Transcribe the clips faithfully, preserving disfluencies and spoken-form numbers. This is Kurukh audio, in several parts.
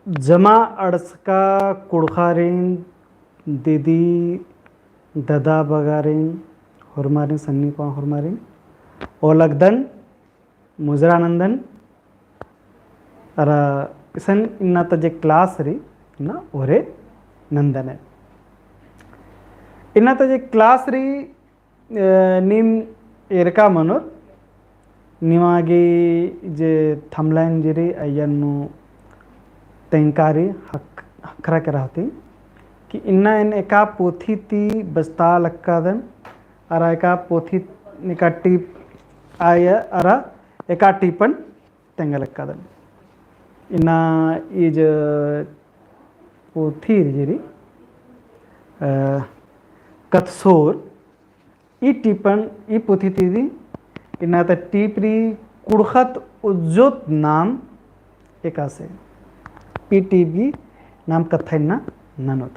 जमा अंड़सका कुँड़ुख़ारिन, दीदी, ददा बगारिन, होरमारिन, सन्नी कोहाँ होरमारिन, ओलगदन, मुजरा नन्दन, अरा इसन इन्ना ता जे class रई, इन्ना ओरे नन्दन। इन्ना ता जे class रई, अ, नीम एरका मनोर, निमा गे जे thumbnail जे रई, अइय्या नू तेंगका रई, हक-, हखरा केरा होती, कि इन्ना एन एका पोथी ती बचता लक्कादन, अरा एका पोथी एका टीप आय, अरा एका टीपन तेंगा लक्कादन। इन्ना ई जे पोथी जे रई, अ, कत्थसोर, ई टीपन, ई पोथी ती दिम, इन्ना ता टीप रई कुँड़ुख़त उज्जोत नाम एकासे। ई टीप गही नाम कत्था इन्ना ननोत।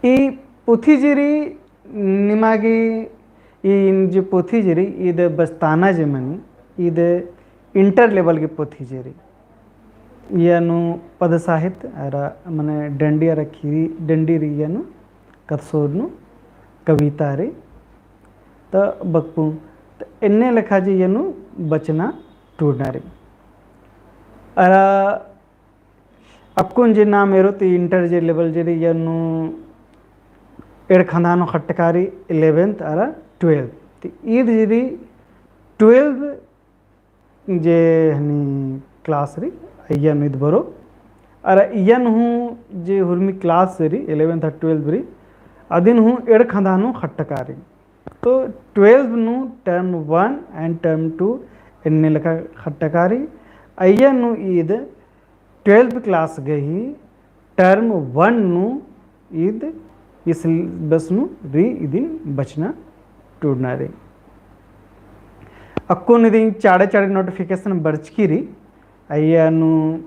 ई पोथी जे रई निमा गे, ई जे पोथी जे रई, ईद बचताना जे मनी, ईद inter level गही पोथी जे रई। इय्या नू पद साहित्य अरा मने डंडी अरा ख़ीरी, डंडी रई इय्या नू, कत्थसोर नू कविता रई, त बकपुंग, त एन्ने लेखा जे इय्या नू बचना टूड़ना रई। अरा अक्कुन जे नाम एरोत inter जे level जे रई इय्या नू एंड़खंदा नू ख़ट्टका रई eleventh अरा twelfth। त ईद जे रई twelfth जे हनी class रई, अइय्या नू ईद बरो। अरा इय्या नू हूँ जे हुरमी class रई, eleventh अरा twelfth रई, अदिन हूँ एंड़खंदा नू ख़ट्टका रई। तो twelfth नू term one and term two एन्ने लेखा ख़ट्टका रई। अइय्या नू ईद twelfth class गही term one नू ईद ई syllabus नू रई, इदिन बचना टूड़ना रई। अक्कुन इदिन चाड़े चाड़े notification बरचकी रई, अइय्या नू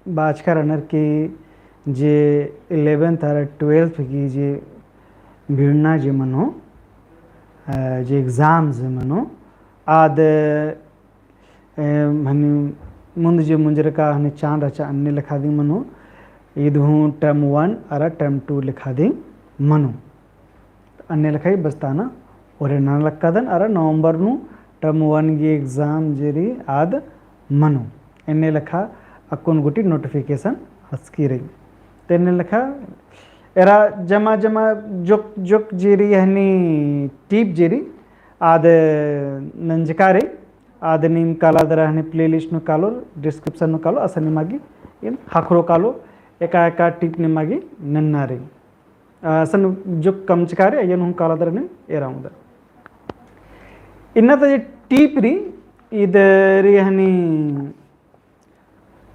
बाचका रअनर कि जे eleventh अरा twelfth गही जे भिड़ना जे मनो, अ, जे exam जे मनो, आद ए, हनी मुन्द जे मुंजरका हनी चान रहचा अन्ने लेखा दिम मनो, ईद हूँ term one अरा term two लेखा दिम मनो। अन्ने लेखा ई बचताना ओरे नना लक्कादन अरा November नू term one गही exam जे रई आद मनो। एन्ने लेखा अक्कुन गूटी notification हसकी रई। त एन्ने लेखा एरा जमा जमा जोक जोक जे रई हनी टीप जे रई आद नंजका रई। आद नीम काला दरा हनी playlist नू कालोर, description नू कालोर, असन निमा गे एन ख़क्खरो कालोर, एका एका टीप निमा गे नन्ना रई। अ, असन जो कमचका रई, अइय्या नू हूँ काला दरा नीम एरा ओंगदर। इन्ना ता जे टीप रई, ईद रई हनी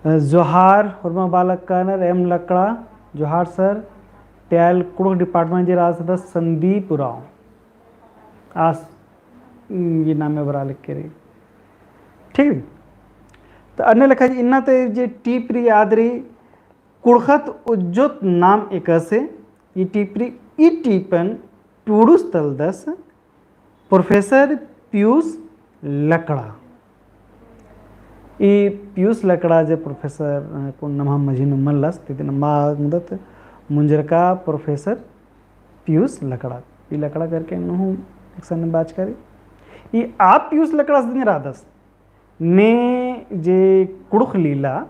जोहार, होरमा बालक कानर एम लकड़ा, जोहार sir। ती आल कुँड़ुख़ department जे रअदस संदीप उराँव। आस, उम, ई नामे बरआ लगी रई। ठीक रई? त अन्ने लेखा इन्ना ता जे टीप रई आद रई कुँड़ुख़त उज्जोत नाम एकासे, ई टीप रई, ई टीपन टूड़ुस तलदस Professor पीयूष लकड़ा। ई पीयूष लकड़ा जे professor, अ, कुन नम्है मझी नू मल्लस, ती दिम मा ओंगदत मुंजरका professor पीयूष लकड़ा। ई लकड़ा करके नू हूँ एकसन बाचका रई। ई आ पीयूष लकड़ास दिम रअदस। ने जे कुँड़ुख़ लीला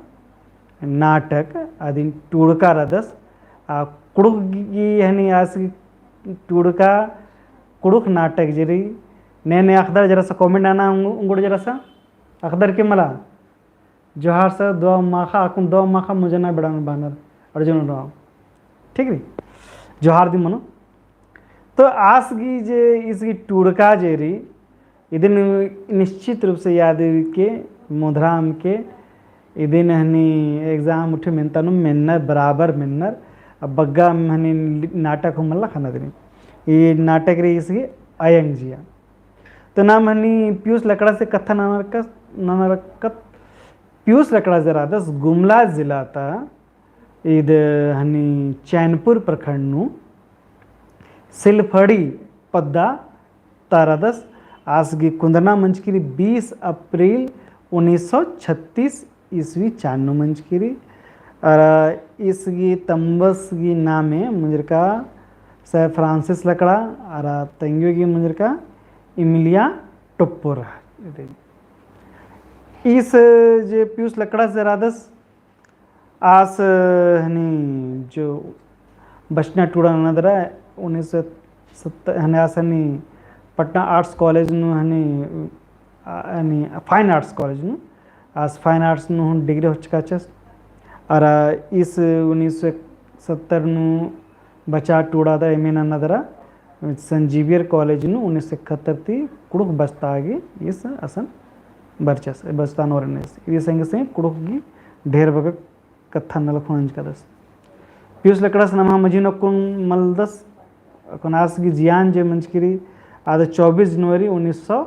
नाटक अदिन टूड़का रअदस, आ कुँड़ुख़ गही हनी आस टूड़का कुँड़ुख़ नाटक जे रई, ने ने अख़दर जरा सा comment नना उंग-, उंगुड़ जरा सा अख़दर के मला। जोहार sir, दुआ माख़ा, अक्कुन दुआ माख़ा मुंजना बेड़ा नू बअनर, अर्जुन उराँव। ठीक रई? जोहार दिम मनो। तो आस गही जे ईस गही टूड़का जे रई, इदिन निश्चित रूप से याद के, मुधराम के, इदिन हनी exam उठे मेन्ता नू मेन्नर, बराबर मेन्नर, अब बग्गे हनी नाटक हूँ मल्ला ख़ना दिम। ई नाटक रई ईस गही अयंग जिया। तो नाम हनी पीयूष लकड़ा से कत्था नना रअकत, नना रअकत। पीयूष लकड़ा जे रअदस गुमला जिला ता ईद हनी चैनपुर प्रखंड नू सिलफड़ी पद्दा ता रअदस। आस गही कुन्दना मंजकी रई बीस अप्रैल उन्नीस सौ छत्तीस ईस्वी चान नू मंजकी रई। अरा ईस गही तम्बस गही नामे मुंजरका सर फ्रांसिस लकड़ा, अरा तंग्यो गही मुंजरका इमिलिया टोप्पो रअदस। ईस जे पियुस लकड़ास जे रअदस, आस हनी जो बचना टूड़ा नना दरा उन्नीस सौ सत्तर हनी आस हनी पटना Arts College नू हनी, आ, हनी Fine Arts College नू आस Fine Arts नू हूँ degree होचकाचस। अरा ईस उन्नीस सौ सत्तर नू बचा टूड़ा दरा M A नना दरा Saint Xavier College नू उन्नीस सौ इकहत्तर ती कुँड़ुख़ बचता गे ईस असन बरचस, बचता नू रअनर। इदी संगे संगे कुँड़ुख़ गही ढेर बग्गे कत्था नलख हूँ अंजकादस। पियुस लकड़ास नम्है मझी नू अक्कुन मलदस, अक्कुन आस गही जियान जे मंजकी रई, आद चौबीस जनवरी उन्नीस सौ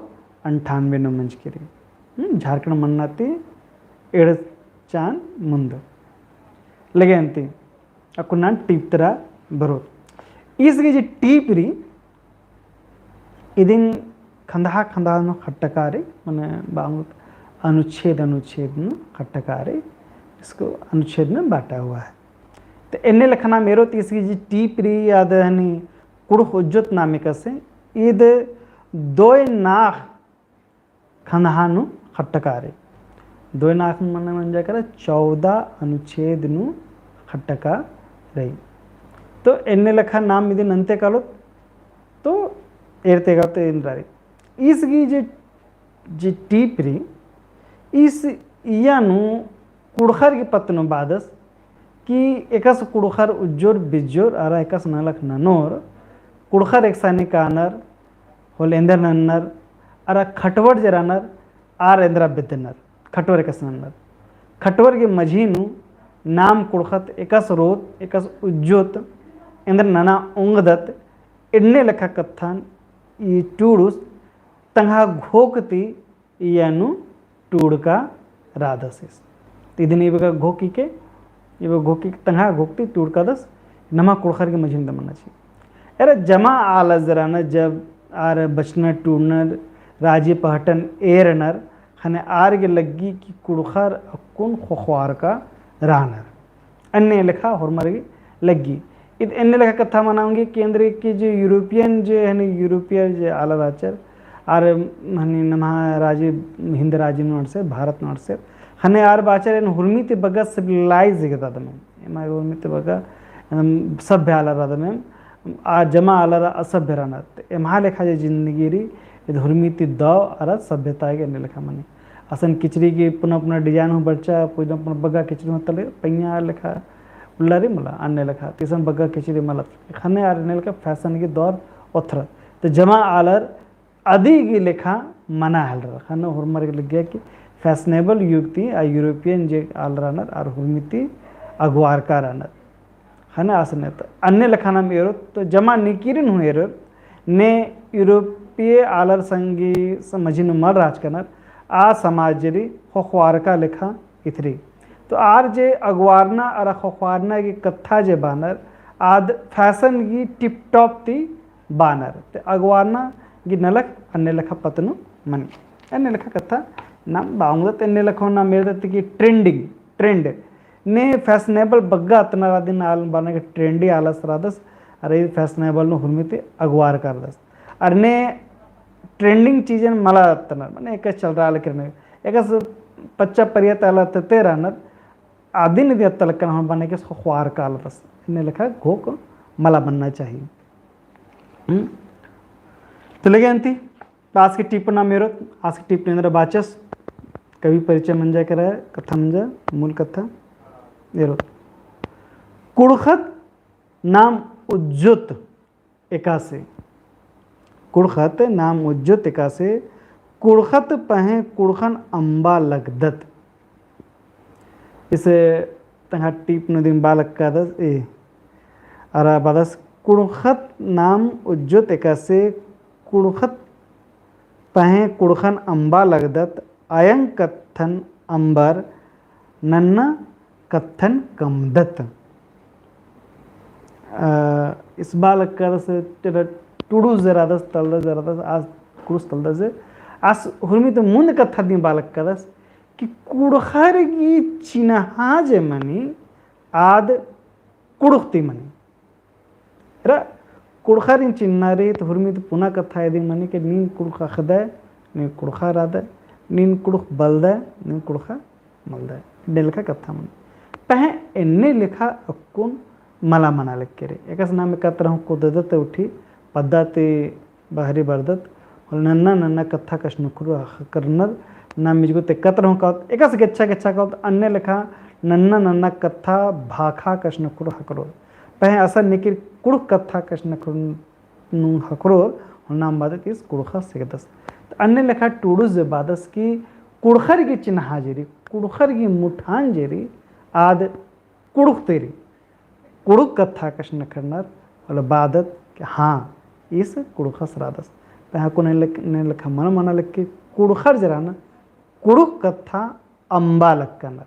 अंठानवे नू मंजकी रई। हम्म, झारखंड मन्ना ती एंड़ चान मुन्द। लगे अन्ती अक्कुन नाम टीप तरा बरोत। ईस गही जे टीप रई, इदिन खंदहा खंदहा नू खट्टका रई, मने बांगुत अनुच्छेद, अनुच्छेद नू खट्टका रई, इसको अनुच्छेद में बांटा हुआ है। तो एन्ने लेखा नाम एरोत ईस गही जे टीप रई, आद हनी कुँड़ुख़ उज्जोत नाम एकासे, ईद दोय नाख़ खंदहा नू खट्टका रई। दोय नाख़ मने मंजा केरा चौदह अनुच्छेद नू खट्टका रई। तो एन्ने लेखा नाम इदिन अन्ते कालोत, तो एरते गा तो एन्ने रई। ईस गही जे, जे टीप रई, ईस इया नू कुँड़ुख़र गही पत्त नू बअदस कि एकासे कुँड़ुख़र उज्जोर बिज्जोर अरा एकासे नलख ननोर, कुँड़ुख़र एकसानी कानर, होले एन्देर नन्नर, अरा खटवर जे रअनर, आर एन्दरा बेद्दनर, खटवर एकासे नन्नर। खटवर गही मझी नू नाम कुँड़ुख़त एकासे रोत, एकासे उज्जोत, एन्देर नना ओंगदत, एन्ने लेखा कत्थन ई टूड़ुस तंगआ घोख ती इया नू टूड़का रअदस ईस। तो इदिन इबगा घोखी के, इबगा घोखी के तंगआ घोख ती टूड़कादस, नम्है कुँड़ुख़र गही मझी नू ता मन्ना चाही। एरा जमा आलर जे रअनर, जब आर बचनर टूड़नर, राजी पहटन एरनर, ख़ने आर गे लग्गी कि कुँड़ुख़र अक्कुन ख़ोख़वारका रअनर। अन्ने लेखा होरमर गे लग्गी। ईद एन्ने लेखा कत्था मना ओंगी कि एन्देर कि जे European जे हनी, European जे आलर रहचर, आर हनी नम्है राजी, हिन्द राजी नू अंड़सर, भारत नू अंड़सर, ख़ने आर बाचर एन हुरमी ती बग्गे civilized गे रअदम एम, एमा हुरमी ती बग्गे, अम, सभ्य आलर रअदम एम, आ जमा आलर असभ्य रअनर। तो एम्है लेखा जे जिंदगी रई, ईद हुरमी ती दव अरा सभ्यता गे एन्ने लेखा मनी। असन किचरी गही पुना पुना design हूँ बरचा, पुना पुना बग्गे किचरी हूँ तले पइयाँ लेखा उल्ला रई मला, अन्ने लेखा, तो इसन बग्गे किचरी मला। ख़ने आर एन्ने लेखा fashion गही दौर ओथरर। तो जमा आलर अदी गही लेखा मना हेलरर। ख़ने होरमर गे लग्गिया कि fashionable युग ती आ European जे आलर रअनर, आर हुरमी ती अगुवारका रअनर। ख़ने आस ने तो अन्ने लेखा नाम एरोत, तो जमा निकिरिन हूँ एरोत, ने यूरोपीय आलर संगी मझी नू मल रहचकनर, आ समाज रई ख़ोख़वारका लेखा इथरी। तो आर जे अगुवारना अरा ख़ोख़वारना गही कत्था जे बअनर, आद fashion गही tip top ती बअनर। तो अगुवारना गही नलख अन्ने लेखा पत्त नू मनी। अन्ने लेखा कत्था नाम बआ ओंगदत, अन्ने लेखा नाम एरदत कि trending, trend। ने fashionable बग्गे अत्तनर अदिन आल बअना गे trendy आलस रअदस, अरा ईद fashionable नू हुरमी ती अगुवारका रअदस। अरा ने trending चीजन मला अत्तनर, मने एकासे चलरआ लगी रअनर, एकासे पच्चा परिया ती आलर तेते रअनर, अदिन इदी अत्ता लक्कन हूँ बअना गे ख़ोख़वारका रअदस। अन्ने लेखा घोख मला मन्ना चाही। हम्म? तो लगे अन्ती, तो आस गही टीप नाम एरोत, आस गही टीप एन्दरा बाचस, कवि परिचय मंजा केरा, कत्था मंजा, मूल कत्था एरोत। कुँड़ुख़त नाम उज्जोत एकासे, कुँड़ुख़त नाम उज्जोत एकासे, कुँड़ुख़त पहें कुँड़ुख़न अम्बा लगदत। इसे तंगआ टीप नू दिम बआ लक्कादस, ए, अरा बअदस कुँड़ुख़त नाम उज्जोत एकासे, कुँड़ुख़त पहें कुँड़ुख़न अम्बा लगदत, अयंग कत्थन अम्बर नन्ना कत्थन कमदत। अ, इस बआ लक्कादस तेरा टुडू जे रअदस तलदस जे रअदस, आस कुँड़ुख़ तलदस जे, आस हुरमी ती मुन्द कत्था दिम बआ लक्कादस, कि कुँड़ुख़र गही चिन्हा जे मनी, आद कुँड़ुख़ ती मनी। रा कुँड़ुख़रिन चिन्हना रई तो हुरमी ती पुना कत्था इदिन मनी कि नीन कुँड़ुख़ अख़दय, नीन कुँड़ुख़र रअदय, नीन कुँड़ुख़ बलदय, नीन कुँड़ुख़ मलदय। एन्ने लेखा कत्था मनी। पहें एन्ने लेखा अक्कुन मला मना लक्की रई। एकासे नाम एकत्र हूँ कुद्ददत उठी, पद्दा ती बहरी बरदत, होले नन्ना नन्ना कत्था कछनखरु ख़क्खरनर, नाम मिजगो ती एकत्र हूँ कालत, एकासे गेच्छा गेच्छा कालत, अन्ने लेखा नन्ना नन्ना कत्था भाखा कछनखरु ख़क्खरओर। पहें असन निकिर कुँड़ुख़ कत्था कछनखरु नू ख़क्खरओर, होले नाम बअदत ईस कुँड़ुख़स हिकदस। त अन्ने लेखा टूड़ुस जे बअदस कि कुँड़ुख़र गही चिन्हा जे रई, कुँड़ुख़र गही मुठान जे रई, आद कुँड़ुख़ ती रई। कुँड़ुख़ कत्था कछनखरनर, होले बअदत कि हाँ, ईस कुँड़ुख़स रअदस। पहें अक्कुन एन्ने लेखा मला मना लक्की, कुँड़ुख़र जे रअनर, कुँड़ुख़ कत्था अम्बा लक्कनर।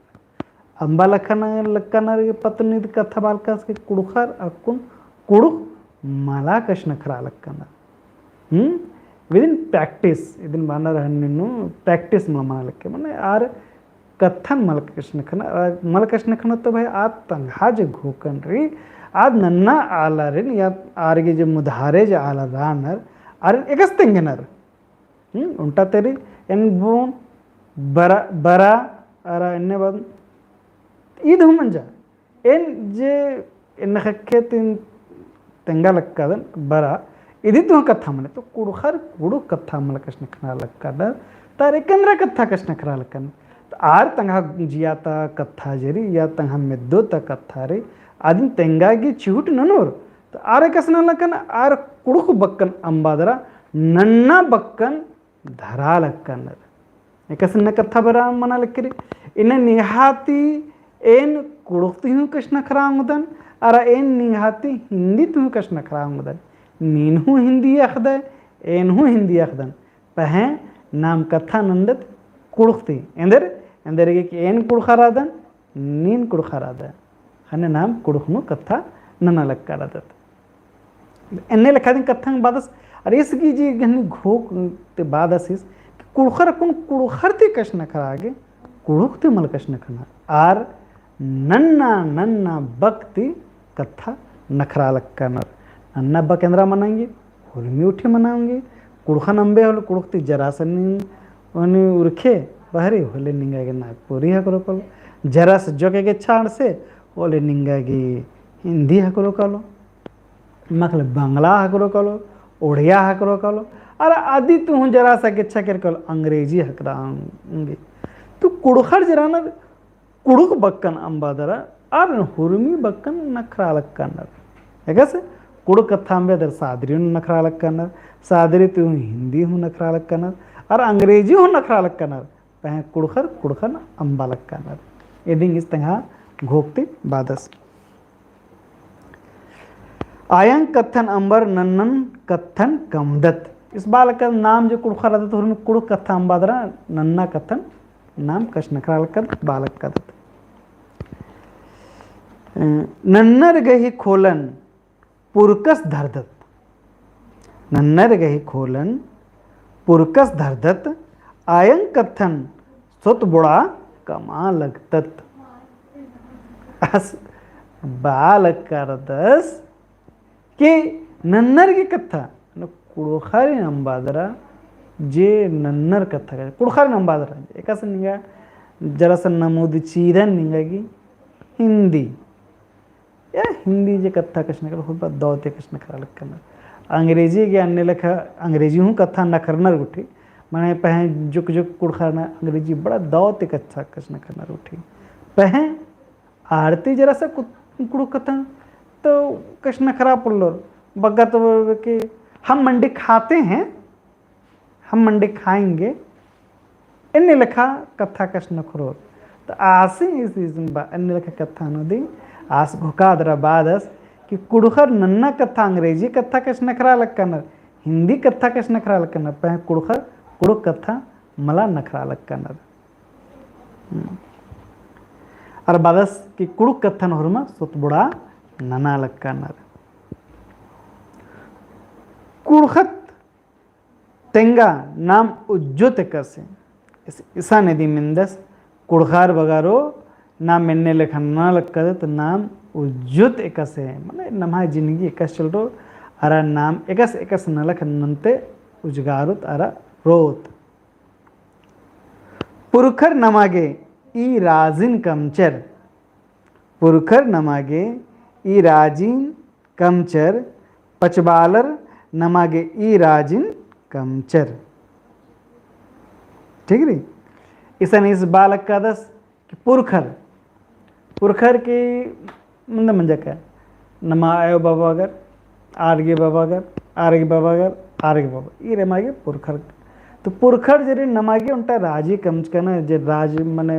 अम्बा लक्कन, लक्कनर गे पत्त नीद कत्था बआ लक्कस कि कुँड़ुख़र अक्कुन कुँड़ुख़ मला कछनखरआ लक्कनर। हम्म? Within practice, इदिन बअनर हन्नी नू practice मला मना लक्की, मने आर कत्थन मला कछनखरनर, मला कछनखरनर तो भाई आद तंग्है जे घोखन रई, आद नन्ना आलारिन या आर गे जे मुधारे जे आलर रअनर, आरिन एकासे तेंगनर। हम्म, ओन्टा ती रई, एन बओन, बरा, बरा, अरा एन्ने बओन, ईद हूँ मंजा। एन जे एन ख़ेक्खे ती तेंगा लक्कादन, बरा, इदी ती हूँ कत्था मनी, तो कुँड़ुख़र कुँड़ुख़ कत्था मला कछनखरआ लक्कादर, त आर एकन्दरा कत्था कछनखरआ लक्कनर। त आर तंग्है जिया ता कत्था जे रई, या तंग्है मेद्दो ता कत्था रई, अदिन तेंगा गे चिहुट ननोर, त आर एकासे नना लक्कनर, आर कुँड़ुख़ बक्कन अम्बा दरा नन्ना बक्कन धरआ लक्कनर। एकासे नन्ना कत्था बरआ मना लक्की रई। इन्ना निंग्है ती एन कुँड़ुख़ ती हूँ कछनखरआ ओंगदन, अरा एन निंग्है ती हिन्दी ती हूँ कछनखरआ ओंगदन। नीन हूँ हिन्दी अख़दय, एन हूँ हिन्दी अख़दन। पहें नाम कत्था नन्दत कुँड़ुख़ ती। एन्देर, एन्देरगे कि एन कुँड़ुख़र रअदन, नीन कुँड़ुख़र रअदय। ख़ने नाम कुँड़ुख़ नू कत्था नना लक्कादत। एन्ने लेखा दिम कत्थन बअदस, अरा ईस गही जे गहनी घोख ती बअदस ईस, कि कुँड़ुख़र अक्कुन कुँड़ुख़र ती कछनखरआ गे, कुँड़ुख़ ती मल कछनखरनर। आर नन्ना नन्ना बक ती कत्था नखरआ लक्कनर। नन्ना बक एन्दरा मना ओंगी, हुरमी उठी मना ओंगी। कुँड़ुख़न अम्बे होले कुँड़ुख़ ती जरासन ओनी उरखे बहरी होले निंगा गे नागपुरी ख़क्खरो कालो। जरास जोक्क गे छाड़ से होले निंगा गे हिन्दी ख़क्खरो कालो। मखले बंगला ख़क्खरो कालो, ओड़िया ख़क्खरो कालो। अरा अदी ती हूँ जरासा गेच्छा केरकल अंग्रेजी ख़क्खरआ ओंगी। तो कुँड़ुख़र जे रअनर कुँड़ुख़ बक्कन अम्बा दरा, आर हुरमी बक्कन नखरआ लक्कनर। एकासे कुँड़ुख़ कत्था अम्बे दरा सादरी हूँ नखरआ लक्कनर, सादरी ती हूँ हिन्दी हूँ नखरआ लक्कनर, अरा अंग्रेजी हूँ नखरआ लक्कनर। पहें कुँड़ुख़र कुँड़ुख़न अम्बा लक्कनर। इदिन ईस तंग्है घोख ती बअदस। आयंग कत्थन अम्बर नन्नन कत्थन कमदत। ईस बआ लक्कदत नाम जे कुँड़ुख़र रअदत, हुरमी कुँड़ुख़ कत्था अम्बा दरा नन्ना कत्थन नाम कछनखरआ लक्कदत, बआ लक्कदत। नन्नर गही खोलन पुरकस धरदत। नन्नर गही खोलन पुरकस धरदत, आयंग कत्थन सोतबोड़ा कमआ लगदत। आस बआ लक्कदस कि नन्नर गही कत्था, कुँड़ुख़ारिन अम्बा दरा जे नन्नर कत्था, कुँड़ुख़ारिन अम्बा दरा, एकासे निंगा जरासन नमूद चिअदन निंगा गे हिन्दी। या हिन्दी जे कत्था कछनखरआ, होरमर दव ती कछनखरआ लक्कनर। अंग्रेजी गे अन्ने लेखा, अंग्रेजी हूँ कत्था नखरनर गुट्ठी, मने पहें जुग जुग कुँड़ुख़ारिन अंग्रेजी बड़ा दव ती कत्था कछनखरनर गुट्ठी। पहें आर ती जरासा कुँड़ुख़ कत्था तो कछनखरआ पोल्लोर, बग्गे तो बरओर कि हम मंडी खाते हैं, हम मंडी खाएंगे, एन्ने लेखा कत्था कछनखरओर। तो आसिन ईस, ईस बा, एन्ने लेखा कत्था नू दिम आस घोखा दरा बअदस कि कुँड़ुख़र नन्ना कत्था, अंग्रेजी कत्था कछनखरआ लक्कनर, हिन्दी कत्था कछनखरआ लक्कनर, पहें कुँड़ुख़र कुँड़ुख़ कत्था मला नखरआ लक्कनर। हम्म। अरा बअदस कि कुँड़ुख़ कत्थन होरमर सोतबोड़ा नना लक्कनर। कुँड़ुख़त तेंगा नाम उज्जो ती कसे। इस-, इसन इदी मेन्दस कुँड़ुख़र बगरो नाम एन्ने लेखा नना लक्कदत, नाम उज्जुत एकसे, मने नम्है जिनगी एकस चलरो, अरा नाम एकस एकस नलख नन्ते उजगारोत अरा रोत। पुरखर नमा गे ई राजिन कमचर। पुरखर नमा गे ई राजिन कमचर, पचबालर नमा गे ई राजिन कमचर। ठीक रई? इसन ईस बआ लक्कदस कि पुरखर, पुरखर की मुन्द मंजा का, नमा आयो बाबागर, आर गे बाबागर, आर गे बाबागर, आर गे बाबा, ईर एमा गे पुरखर। तो पुरखर जे रई नमा गे ओन्टा राजी कमचका ना, जे राज मने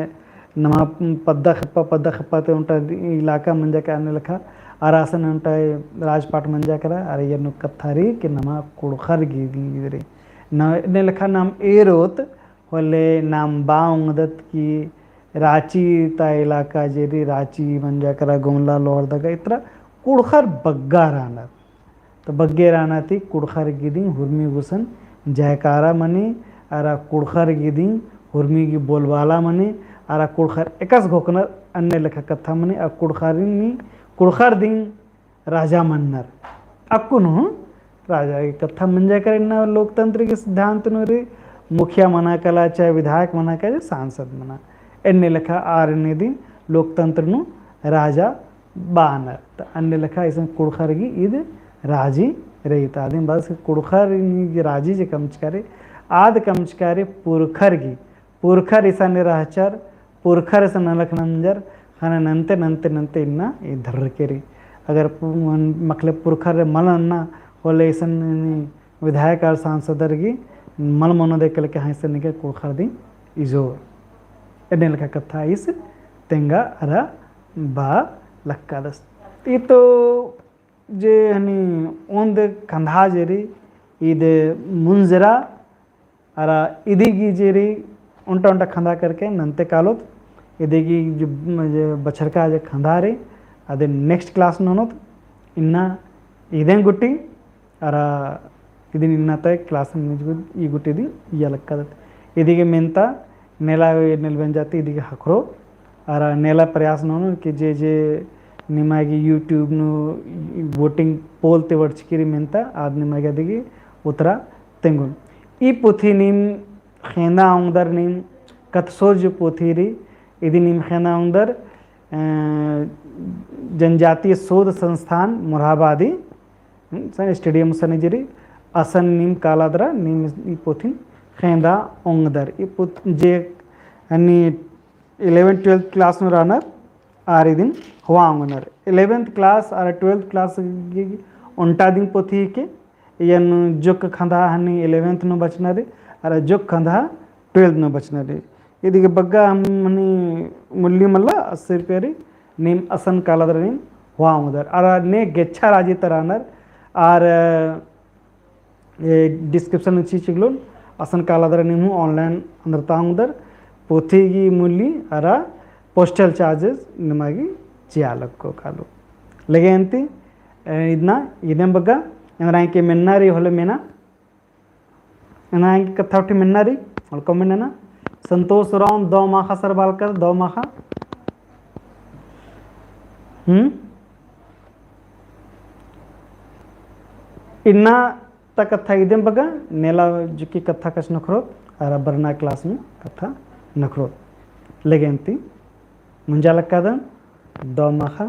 नमा पद्दा खेप्पा, पद्दा खेप्पा ते ओन्टा इलाका मंजा का अन्ने लेखा, अरा असन ओन्टा राजपाट मंजा केरा, अरा एन्ने कत्था रई कि नमा कुँड़ुख़र गही रई। न, अन्ने लेखा नाम एरोत, होले नाम बआ ओंगदत कि राँची ता इलाका जे रई, राँची मंजा केरा, गुमला, लोहरदगा, इतरा कुँड़ुख़र बग्गे रअनर। तो बग्गे रअना ती कुँड़ुख़र गही दिम हुरमी गुसन जयकारा मनी, अरा कुँड़ुख़र गही दिम हुरमी गही बोलबाला मनी, अरा कुँड़ुख़र एकस घोखनर अन्ने लेखा कत्था मनी, अरा कुँड़ुख़रिन नी, कुँड़ुख़र दिम राजा मन्नर। अक्कुन हूँ राजा गही कत्था मंजा केरा। इन्ना लोकतंत्र गही सिद्धांत नू रई, मुखिया मना कला, चाहे विधायक मना कला, चाहे सांसद मना, एन्ने लेखा आर एन्ने दिम लोकतंत्र नू राजा बअनर। त अन्ने लेखा इसन कुँड़ुख़र गही ईद राजी रई। त आदिम बस कुँड़ुख़र गही राजी जे कमचका रई, आद कमचका रई पुरखर गही। पुरखर इसन रहचर, पुरखर इसन नलख नंजर, ख़ने नन्ते, नन्ते, नन्ते इन्ना ई धरके रई। अगर पु-, मन-, मखले पुरखर मल नन्ना होले इसन विधायक अरा सांसदर गही मल मनो दे कलके हाँ इसन गे कुँड़ुख़र दिम इजोर। एन्ने लेखा कत्था ईस तेंगा अरा बआ लक्कदस। ई तो जे हनी ओन्द खंधा जे रई, ईद मुंजरा अरा इदी गही जे रई ओन्टा ओन्टा खंधा करके नन्ते कालोत। इदी गही जे, जे बछरका जे खंधा रई, अदिन next class नू ननोत। इन्ना इदेन गुट्ठी, अरा इदिन इन्ना ता class नू ई गुट्ठी दिम इया लक्कदत। इदी गही मेन्ता नेला नेलबेन जाति इदी गही ख़क्खरो, अरा नेला प्रयास ननोन कि जे जे निमा गही YouTube नू voting poll ती बरचकी रई मेन्ता, आद निमा गही अदी गही उतरा तेंगोन। ई पोथी नीम ख़ेंदा ओंगदर नीम कत्थसोर जे पोथी रई, इदी नीम ख़ेंदा ओंगदर, अ, जनजातीय शोध संस्थान मोरहाबादी, हम्म, सन stadium सने जे रई, असन नीम काला दरा नीम ई पोथिन ख़ेंदा ओंगदर। ई पोथ-, जे हनी eleventh twelfth class नू रअनर, आर इदिन होआ ओंगनर। Eleventh class अरा twelfth class गही ओन्टा दिम पोथी हिके, एन जोक्क खंधा हनी eleventh नू बचनर, अरा जोक्क खंधा twelfth नू बचनर। इदी गही बग्गे हनी मुल्ली मल्ला, अस्सी रुपया रई, नीम असन काला दरा नीम होआ ओंगदर। अरा ने गेच्छा राजी ता रअनर, आर ए, description नू चिचकलोन, असन काला दरा नीम हूँ online अंदर ता ओंगदर, पोथी गही मुल्ली अरा postal charges निमा गही चिआ लग्गो कालो। लगे अन्ती, ए, इदना, इदेन बग्गे, एन्दरा एंके मेन्ना रई होले मेना, एन्दरा एंके कत्था उठी मेन्ना रई, होले comment नना, संतोष उराँव दव माखा sir बआ लक्कदत, दव माखा। हम्म? इन्ना ता कत्था इदेन बग्गे, नेला जुक्की कत्था कछनखरोत, अरा बरना class नू कत्था नखरोत। लगे अन्ती मुंजा लक्कादन, दव माखा,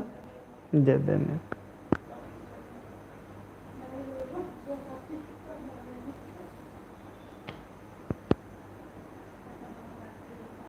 जय देवने।